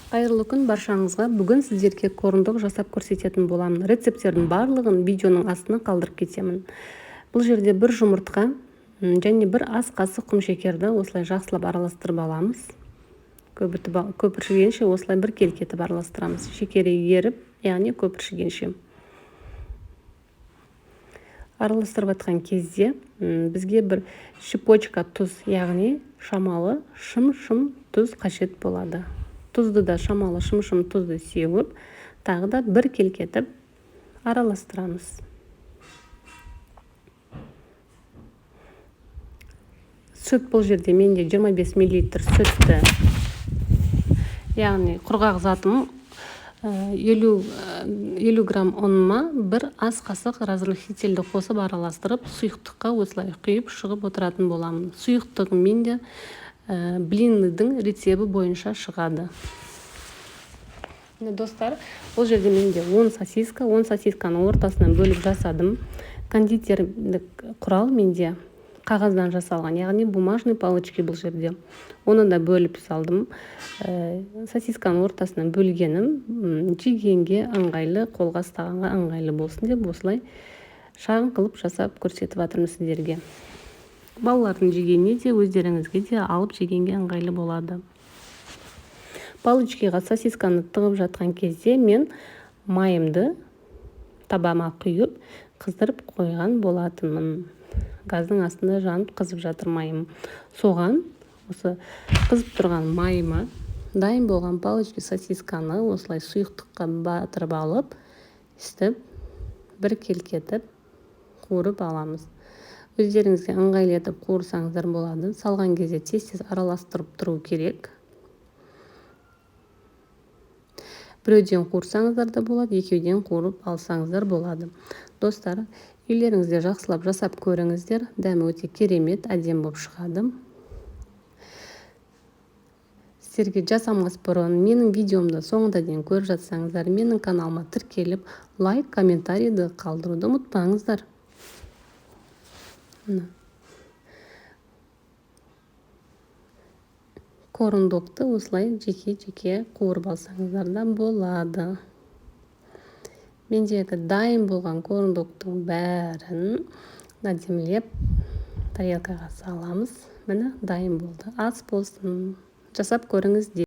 Қайырлы күн баршаңызға. Бүгін сіздерге корндог жасап көрсететін боламын. Рецепттердің барлығын видеоның астына қалдырып кетемін. Бұл жерде бір жұмыртқа және бір ас қасық құмшекерді осылай жақсылап араластырып аламыз. Көпіршігенше осылай бір келкетіп араластырамыз. Шекері еріп, яғни көпіршігенше. Араластырып жатқан кезде бізге бір щепочка тұз, яғни шамалы шым-шым тұз қажет болады. Тұзды да шамалы шым-шым тұзды сеуіп, тағы да бір келкетіп араластырамыз. Сүт бұл жерде менде 25 миллилитр сүтті, яғни құрғақ затым 50 грамм ұныма бір ас қасық разрыхлительді қосып араластырып, сұйықтыққа осылай құйып шығып отыратын боламын. Сұйықтығы менде блинныйдың рецебі бойынша шығады. Достар, бұл жерде менде 10 сосиска, 10 сосисканы ортасынан бөліп жасадым. Кондитерлік құрал менде қағаздан жасалған, яғни бумажный палочки бұл жерде. Оны да бөліп салдым. Сосисканы ортасынан бөлгенім жегенге ыңғайлы, қолға ұстағанға ыңғайлы болсын деп осылай шағын қылып жасап көрсетіп жатырмын сіздерге. Балалардың жегеніне де, өздеріңізге де алып жегенге ыңғайлы болады. Палочкаға сосисканы тығып жатқан кезде мен майымды табама құйып, қыздырып қойған болатынмын. Газдың астында жанып қызып жатыр майым. Соған осы қызып тұрған майыма дайын болған палочки сосисканы осылай сұйықтыққа батырып алып, істіп бір келкетіп қуырып аламыз. Өздеріңізге ыңғайлы етіп қуырсаңыздар болады. Салған кезде тез-тез араластырып тұру керек. Біреуден қуырсаңыздар да болады, екеуден қуырып алсаңыздар болады. Достар, үйлеріңізде жақсылап жасап көріңіздер. Дәмі өте керемет, әдемі болып шығады. Сіздерге жасамас бұрын менің видеомды соңына дейін көріп жатсаңыздар, менің каналыма тіркеліп, лайк, комментарийді қалдыруды ұмытпаңыздар. Корндогты осылай жеке-жеке қуырып алсаңыздар да болады. Мендегі дайын болған корндогтың бәрін әдемілеп тарелкаға саламыз. Міне, дайын болды. Ас болсын. Жасап көріңіздер.